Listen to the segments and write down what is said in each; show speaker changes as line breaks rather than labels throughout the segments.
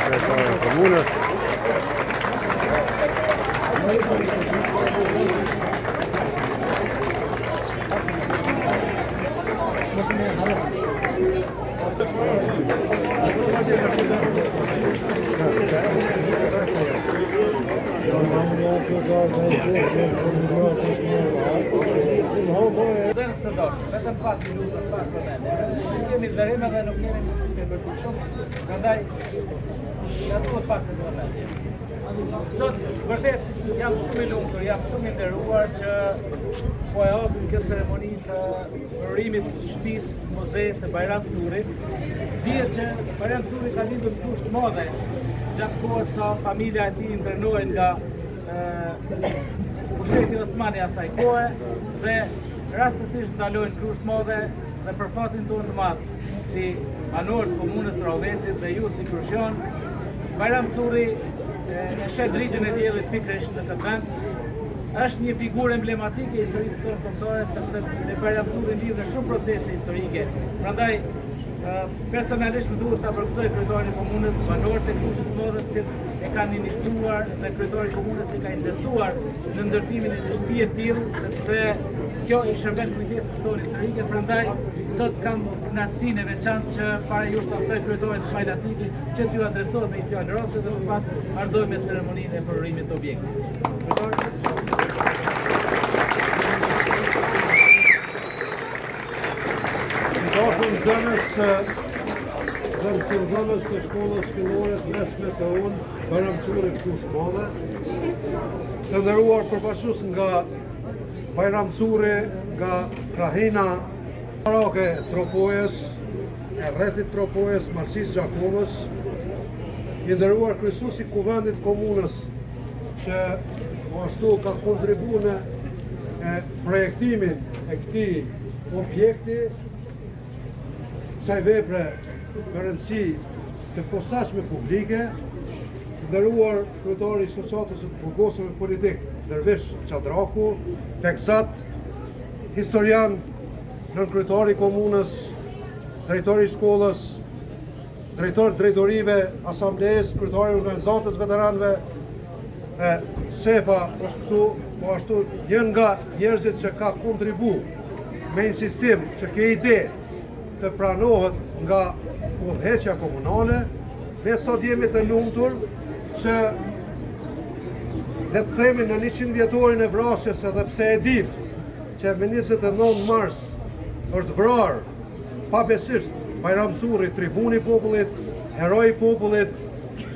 Kryetarin e komunës.
Nxënës të dashur, vetëm pak minuta, pak vëmendje. Kemi zërim edhe nuk kemi mundësi të bërë shumë, prandaj na duhet pak të vëmendje. Sot vërtet jam shumë i lumtur, jam shumë i nderuar që po e hapim këtë ceremoni të përurimit të shtëpisë muze të Bajram Currit. Dihet që Bajram Curri ka lindur në Krushë të Madhe gjatë kohës sa familja e tij internohej nga pushteti osman i asaj kohe dhe rastësisht ndalojnë Krushë të Madhe dhe për fatin tonë të madh si banorë të komunës së Rahovecit dhe ju si krushian, Bajram Curri e sheh dritën e diellit pikërisht në këtë vend. Është një figurë emblematike e historisë tonë kombëtare sepse me Bajram Currin lidhen shumë procese historike. Prandaj personalisht më duhet ta përgëzoj kryetarin e komunës, banorët e Krushës së Madhe, të cilët e kanë iniciuar dhe kryetari i komunës që ka investuar në ndërtimin e një shtëpie të tillë, sepse kjo i shërben kujtesës tonë historike, prandaj sot kam kënaqësinë e veçantë që para jush ta ftoj kryetarin Smajl Atifi që t'ju adresohet me një fjalë rasti dhe më pas vazhdojmë me ceremoninë e përurimit të objektit. Kryetar.
Të dashur nxënës dhe mësimdhënës të shkollës fillore të mesme të ulët Bajram Curri në Krushë të Madhe, të nderuar përfaqësues nga Bajram Curri, nga krahina ushtarake e Tropojës, e rrethit Tropojës, Malësisë Gjakovës, i nderuar kryesues i Kuvendit të Komunës që po ashtu ka kontribu në projektimin e këtij objekti, kësaj vepre me rëndësi të posaçme publike, i nderuar kryetari i shoqatës së të burgosurve politik, Dervish Qadraku, Begzat, historian, nënkryetari i komunës, drejtori i shkollës, drejtor drejtorive, asambleistë, kryetari i organizatës veteranëve, e Sefa është këtu, po ashtu një nga njerëzit që ka kontribu me insistim që kjo ide të pranohet nga udhëheqja komunale, ne sot jemi të lumtur që le të themi në 100 vjetorin e vrasjes edhe pse e dim që me 29 mars është vrarë pabesisht Bajram Curri, tribuni i popullit, heroi i popullit,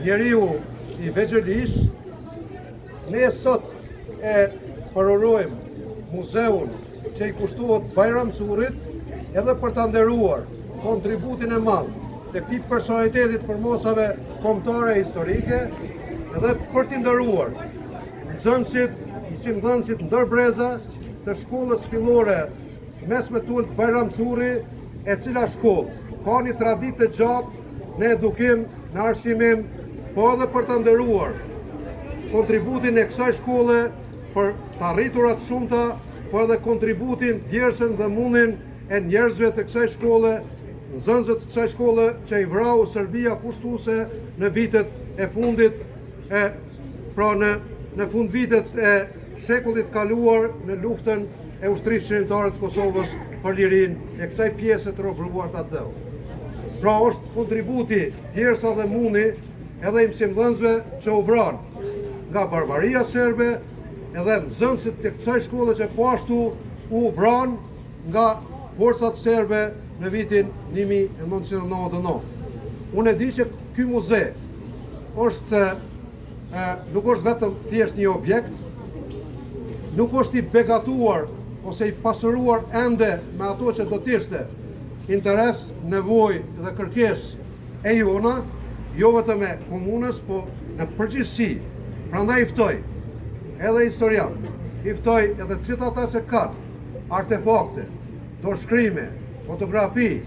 njeriu i vegjëlisë, ne sot e përurojmë muzeun që i kushtohet Bajram Currit edhe për ta nderuar kontributin e madh të këtij personaliteti të përmasave kombëtare e historike edhe për t'i nderuar nxënësit, mësimdhënësit ndër breza të shkollës fillore të mesme të ulët Bajram Curri, e cila shkollë ka një traditë të gjatë në edukim, në arsimim, po edhe për të nderuar kontributin e kësaj shkolle për të arriturat e shumta, po edhe kontributin, djersën dhe mundin e njerëzve të kësaj shkolle, nxënësve të kësaj shkolle që i vrau Serbia pushtuese në vitet e fundit e pra në në fund vitet e shekullit të kaluar në luftën e ushtrisë çlirimtare të Kosovës për lirinë e kësaj pjese të robëruar të atdheut. Pra është kontributi, djersa dhe mundi edhe i mësimdhënësve që u vranë nga barbaria serbe edhe nxënësit të kësaj shkolle që po ashtu u vranë nga forcat serbe në vitin 1999. Unë e di që ky muze është e, nuk është vetëm thjesht një objekt, nuk është i begatuar ose i pasuruar ende me ato që do të ishte interes, nevojë dhe kërkesë e jona, jo vetëm e komunës, po në përgjithësi. Prandaj i ftoj edhe historian, i ftoj edhe të gjithë ata që kanë artefakte, dorëshkrime, fotografi,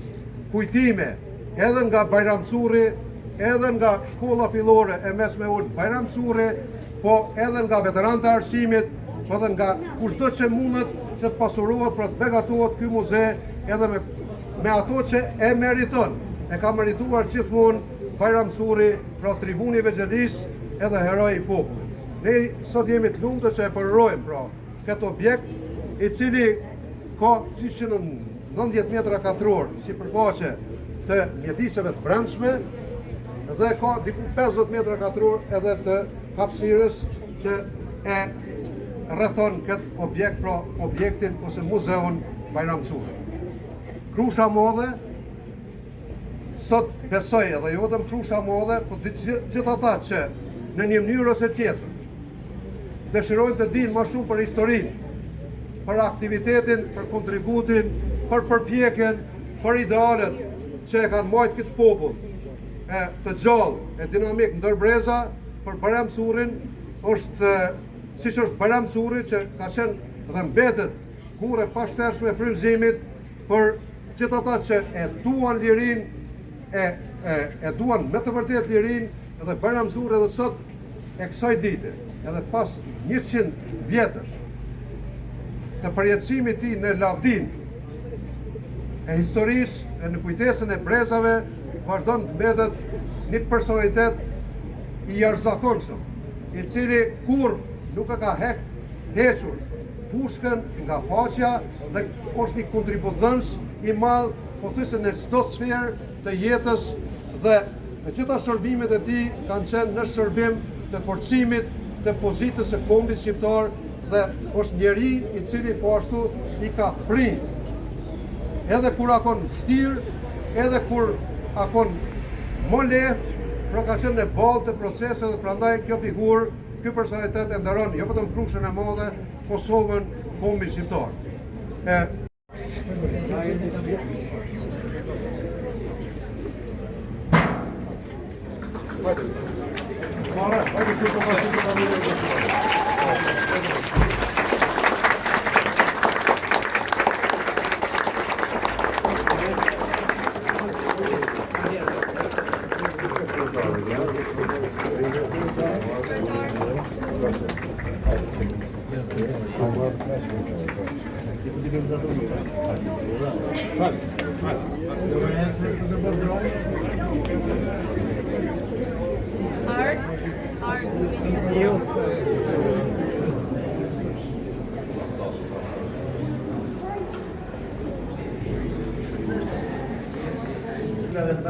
kujtime, edhe nga Bajram Curri, edhe nga shkolla fillore e mesme e ulët Bajram Curri, po edhe nga veteranët e arsimit, po edhe nga kushdo që mundet që të pasurohet, pra të begatohet ky muze edhe me me ato që e meriton. E ka merituar gjithmonë Bajram Curri, pra tribuni i vegjëlisë edhe heroi i popullit. Ne sot jemi të lumtur që e përurojmë pra këtë objekt i cili ka 290 metra katror sipërfaqe të mjediseve të brendshme dhe ka diku 50 metra katror edhe të hapësirës që e rrethon këtë objekt, pra objektin ose muzeun Bajram Curri. Krusha e Madhe, sot besoj edhe jo vetëm Krusha e Madhe, po gjithë ata që në një mënyrë ose tjetër, dëshirojnë të dinë më shumë për historinë, për aktivitetin, për kontributin, për përpjekjen, për idealet që e kanë majtë këtë popull e të gjallë e dinamik ndër breza për Bajram Currin është siç është Bajram Curri që ka qenë dhe mbetet gurrë e pashtershme e frymëzimit për gjithë ata që e duan lirinë, e, e, e duan me të vërtetë lirinë dhe Bajram Curri edhe sot e kësaj dite, edhe pas 100 vjetësh të përjetësimit tij në lavdinë e historisë e në kujtesën e brezave vazhdon të mbetet një personalitet i jashtëzakonshëm, i cili kurrë nuk e ka hek hequr pushkën nga faqja dhe është një kontributdhënës i madh pothuajse në çdo sferë të jetës dhe të gjitha shërbimet e tij kanë qenë në shërbim të forcimit të pozitës së kombit shqiptar dhe është njeri i cili po ashtu i ka pri edhe kur a kon vështirë, edhe kur a kon më lehtë, pra ka qenë në ballë të proceseve dhe prandaj kjo figurë, ky personalitet e nderon jo vetëm Krushën e Madhe, Kosovën, kombin shqiptar. E
Art, art.
Dhe në